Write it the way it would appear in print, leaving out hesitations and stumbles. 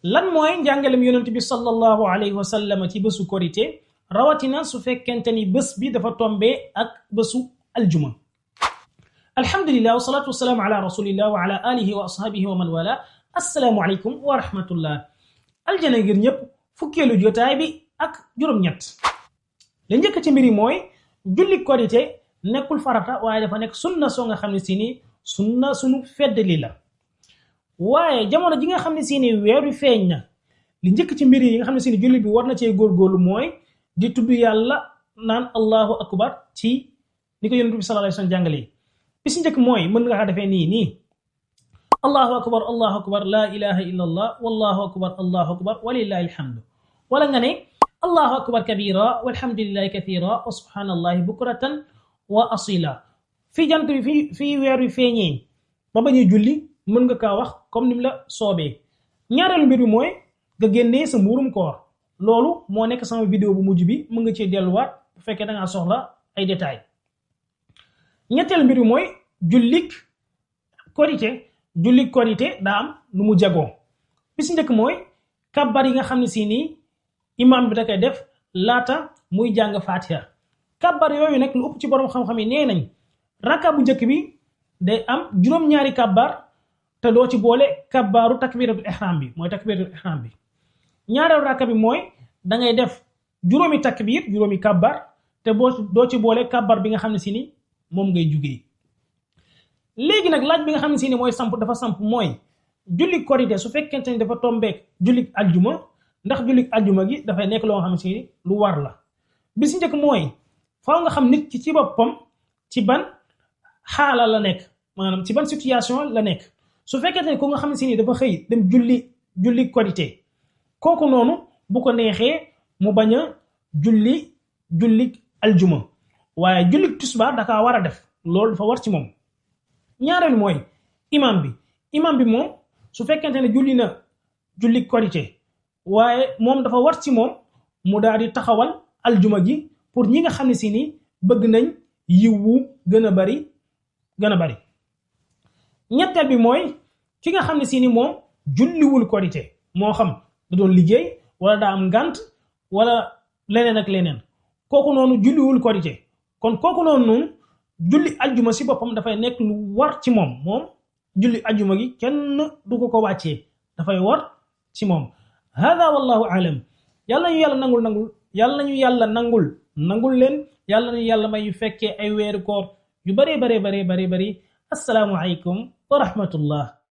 lan mooy njàngalem yonent bi sallallahu alayhi wa sallam ci bésu korité rawatina su fekkente ni bés bi dafa tombé ak bésu aljuma. alhamdulillah wa salatu wassalamu ala rasulillah wa ala alihi wa ashabihi wa man wala. assalaamu alaykum wa rahmatullah. aljana ngir ñëpp fukkeelu jotaay bi ak juróom-ñett. li njëkk ci mbiri mooy julli korité nekkul farata waaye dafa nekk sunna soo nga xam ne si ni sunna sunu feddali la. waaye jamono ji nga xam ne si ni weer wi feeñ na li njëkk ci mbir yi nga xam ne si ni julli bi war na cee góorgóorlu mooy di tudd yàlla naan allahu akbar ci ni ko yonent bi sallallahu alayhi wasallam jàngalee. bi si njëkk mooy mën nga defee nii allahu akbar la ilaha illa allah wallahu akbar walillahi alhamdu. wala nga ne allahu akbar kabira walhamdulillahi kathira wa subhanallahi bukratan wa asila. fii jant bi fii weer wi feeñee ba bañuy julli mën nga kaa wax comme ni mu la soobee. ñaareelu mbir bi mooy nga génnee sa mbuurum koor. loolu moo nekk sama vidéo bu mujj bi mën nga cee delluwaat bu fekkee da ngaa soxla ay détails. ñetteelu mbir bi mooy jullik korité daa am nu mu jagoo. bi si njëkk mooy kabbar yi nga xam ne si nii imaam bi da koy def laata muy jàng fatiha. kabbar yooyu nag lu ëpp ci borom xam-xam yi nee nañ rakka bu njëkk bi day am juróom-ñaari kabbar te doo ci boole kabbaaru takbiratul ihram bi mooy takbiratul ihram bi. ñaareelu rakka bi mooy da ngay def juróomi takbir juróomi kabbar te doo ci boole kabbar bi nga xam ne si ni moom ngay jugee. léegi nag laaj bi nga xam ne si ni mooy dafa samp mooy julli korité su fekkente ni dafa tombeek julli aljuma ndax julli aljuma gi dafay nekk loo nga xam ne si ni lu war la. bi si njëkk mooy faaw nga xam nit ki ci boppam ci ban xaala la nekk maanaam ci ban situation la nekk. su fekkente ni ko nga xam ne si ni dafa xëy dem julli korité kooku noonu bu ko neexee mu bañ a julli aljuma waaye julli tisbaar da kaa war a def loolu dafa war ci moom. ñaareelu mooy imam bi moom su fekkente ne julli korité waaye moom dafa war ci moom mu daal di taxawal aljuma gi pour ñi nga xam ne si ni bëgg nañ yiwu gën a bari. ñetteel bi mooy ki nga xam ne si ni moom julliwul korité moo xam da doon liggéey wala daa am ngànt wala leneen ak leneen kooku noonu julliwul korité kon kooku noonu julli aljuma si boppam dafay nekk lu war ci moom julli aljuma gi kenn du ko wàccee dafay war ci moom. hada wallahu alam. yàlla nañu yàlla nangul leen yàlla nañu yàlla may yu fekkee ay weeru koor yu bari assalaamu alaykum wa rahmatullah.